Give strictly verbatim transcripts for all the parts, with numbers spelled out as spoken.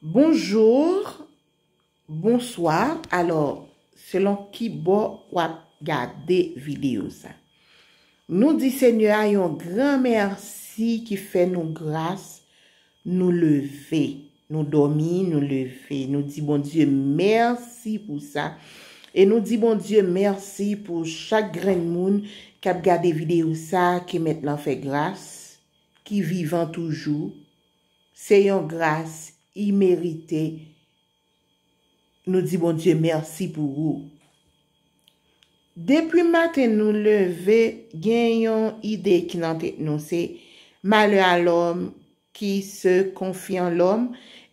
Bonjou, bonswa. Alò, selon ki bò w ap gade videyo sa. Nou di Senyè a yon gran mèsi ki fè nou gras, nou leve, nou dòmi, nou leve. Nou di Bondye mèsi pou sa. E nou di Bondye mèsi pou chak grenn moun k ap gade videyo sa, ke Mèt lan fè gras, ki vivan toujou. Se yon gras imerite. Nou di Bondye mèsi pou ou. Depi maten nou leve, gen yon ide ki nan tèt nou, se malè a lòm ki se konfyan lòm.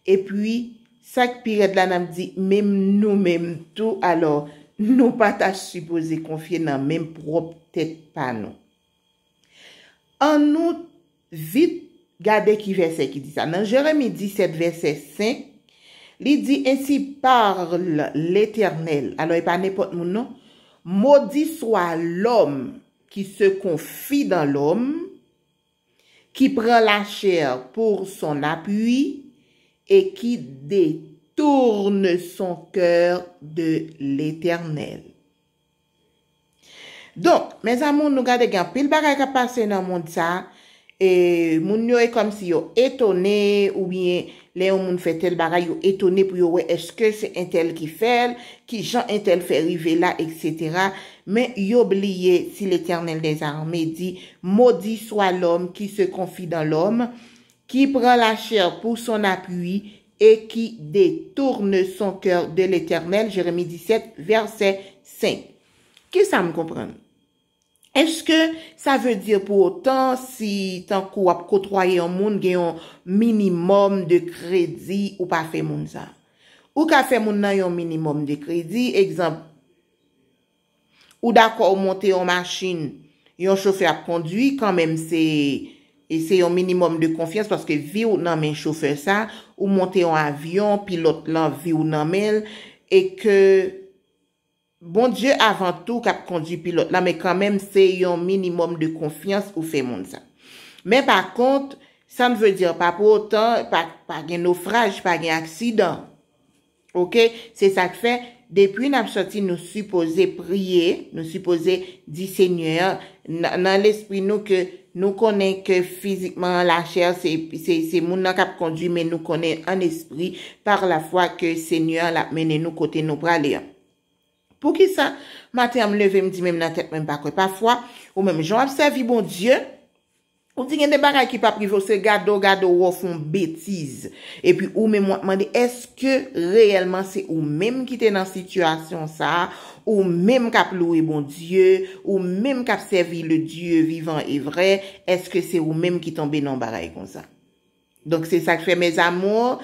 Epi, sa k pi rèd la, n ap di menm nou menm tou. Alò, nou pa ta sipoze konfye nan menm pwòp tèt pa nou. Ann nou vit gade ki vèsè ki di sa. Nan Jeremi disèt, vèsè senk, li di, Ainsi parle l'Éternel. Alò, e pa nenpòt moun, non. Maudit soit l'homme qui se confie dans l'homme, qui prend la chair pour son appui et qui détourne son cœur de l'Éternel. Donk, mezanmi, nou gade gen anpil bagay k ap pase nan mond sa. E moun yo e kòmsi yo etone, oubyen lè yon moun fè tèl bagay, yo etone pou yo wè èske se entèl ki fè l, ki jan entèl fè rive la, etsetera. Men yo bliye si Letènèl dèzame di, Maudit soit l'homme qui se confie dans l'homme, qui prend la chair pour son appui et qui détourne son cœur de l'Éternel, Jérémie dix-sept, verset cinq. Kisa m konprann? Èske sa vle di pou otan si tankou w ap kotwaye yon moun, gen yon minimòm de kredi ou pa fè moun sa? Ou ka fè moun nan yon minimòm de kredi, egzanp, ou dakò ou monte yon machin, yon chofè ap kondui, kanmenm se, e se yon minimòm de konfyans paske vi w nan men chofè sa, ou monte yon avyon, pilòt lan vi w nan men l, e ke Bondye avan tou k ap kondui pilòt la, men kanmenm se yon minimòm de konfyans ou fè moun sa. Men pa kont, sa n vle di pa pou otan, pa, pa gen nofraj, pa gen aksidan. Oke? Se sa k fè, depi n ap sòti, nou sipoze priye, nou sipoze di Senyè a, nan, nan lespri nou ke nou konnen ke fizikman, lachè, se, se, se moun nan k ap kondui, men nou konnen an espri, par la foi, ke Senyè a l ap mennen nou kote nou prale an. Poukisa maten an m leve, m di menm nan tèt mwen, m pa kwè. Pafwa, ou menm jan w ap sèvi Bondye, ou di gen de bagay ki p ap rive w, se gade w, gade w, w ap fè yon betiz. Epi ou menm w ap mande, èske reyèlman se ou menm ki te nan sitiyasyon sa a, ou menm k ap louwe Bondye, ou menm k ap sèvi le Dieu vivant et vrai, èske se ou menm ki tonbe nan yon bagay konsa? Donk, se sa k fè, mes amours,